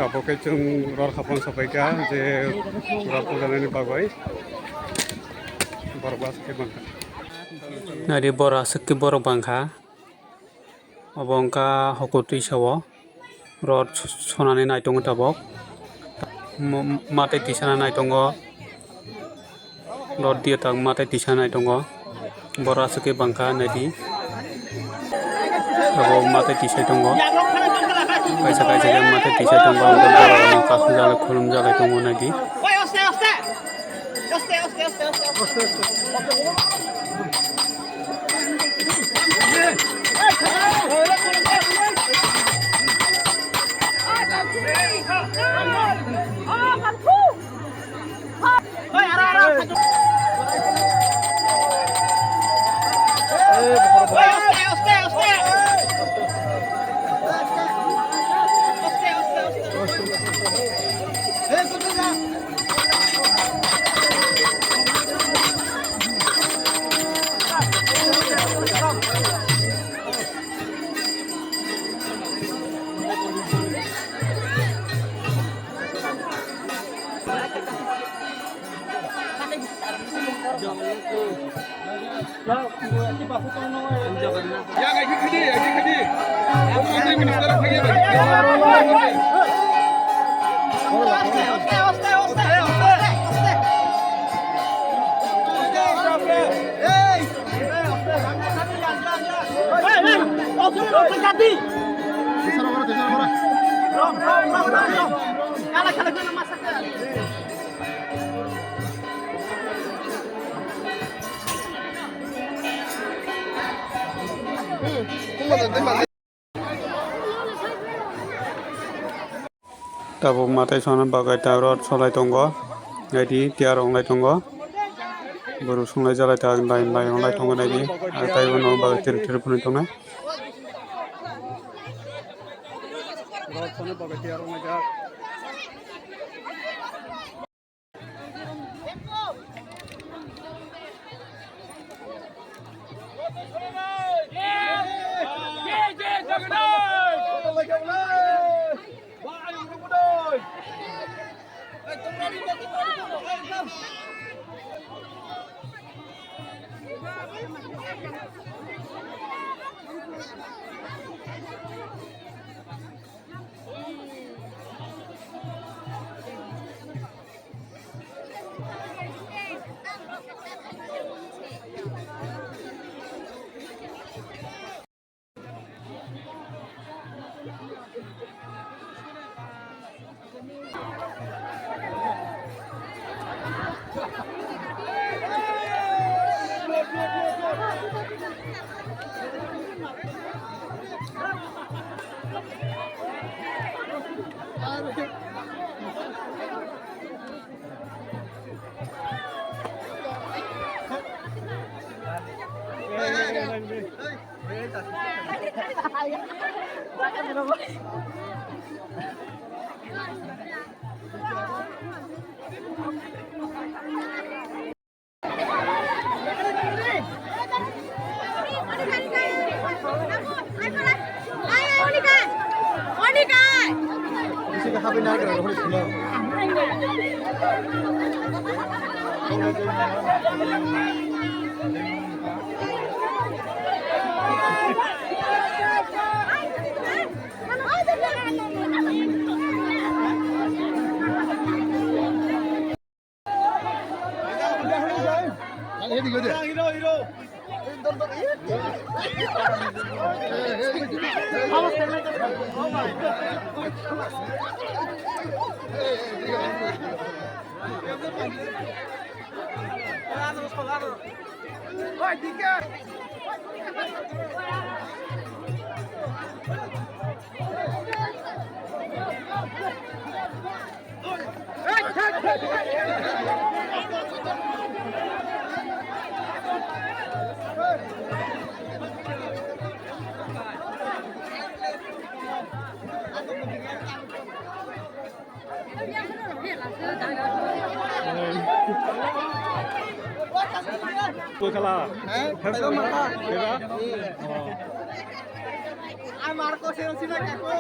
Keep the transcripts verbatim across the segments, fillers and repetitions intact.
Abo khe chwng ror khapang sapai kha je ror puja nani bagwi borok aswk khe bangkha. Nari borok aswk khe borok bangkha. Obo wngkha hoko twisa o rot sonani naitongo tabok. Mo-, matwi tisana naitongo. Rot diya tak matwi tisa naitongo. Borok aswk khe bangkha naidi. Abo matwi tisai tongo. Kaisa kaisa khe matwi tisai tongo. Borok rok kakhum jalai khulum jalai tongo naidi. Tabuk matai sona bagwi ta rot solai tongo, naidi tiyar wnglai tongo, bwrwi sunglai jalai ta line line wnglai tongo, naidi taibo no bagwi tiri tiri phunui tongnai. Koi khala? Eh, kaitor mangkha. Kaitor? Oh. Ang Marco Sero sina kako.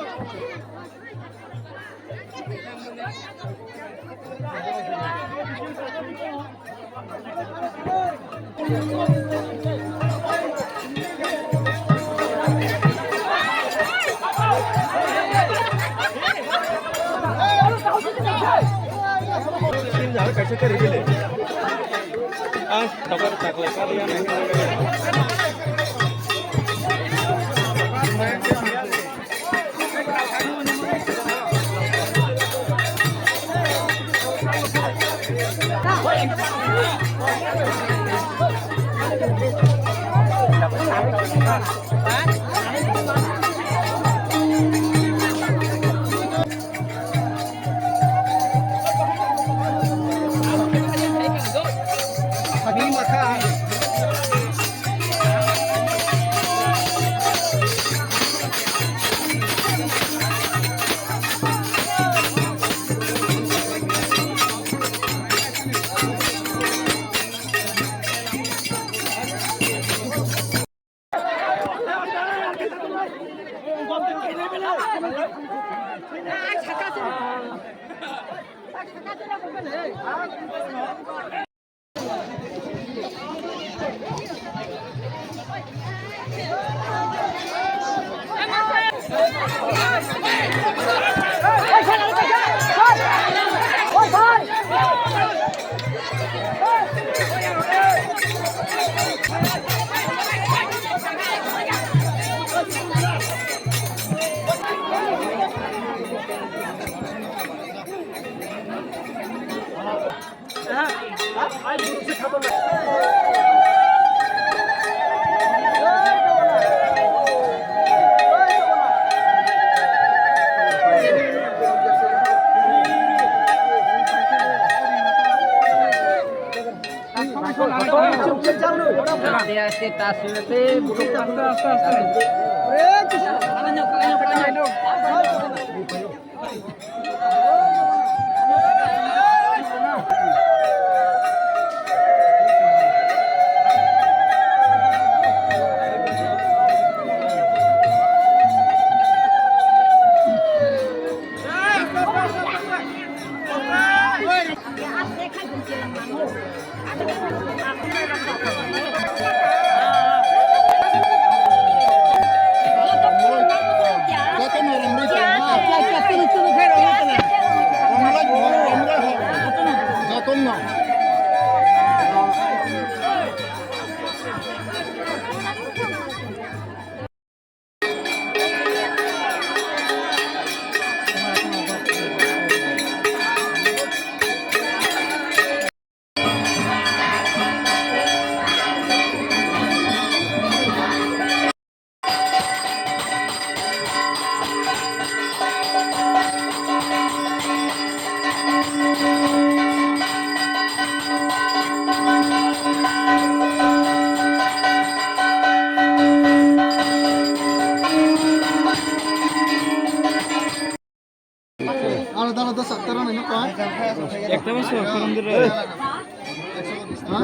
Aladha aladha sattar nai nokha. Ekta bwswk khorang dura. Ha?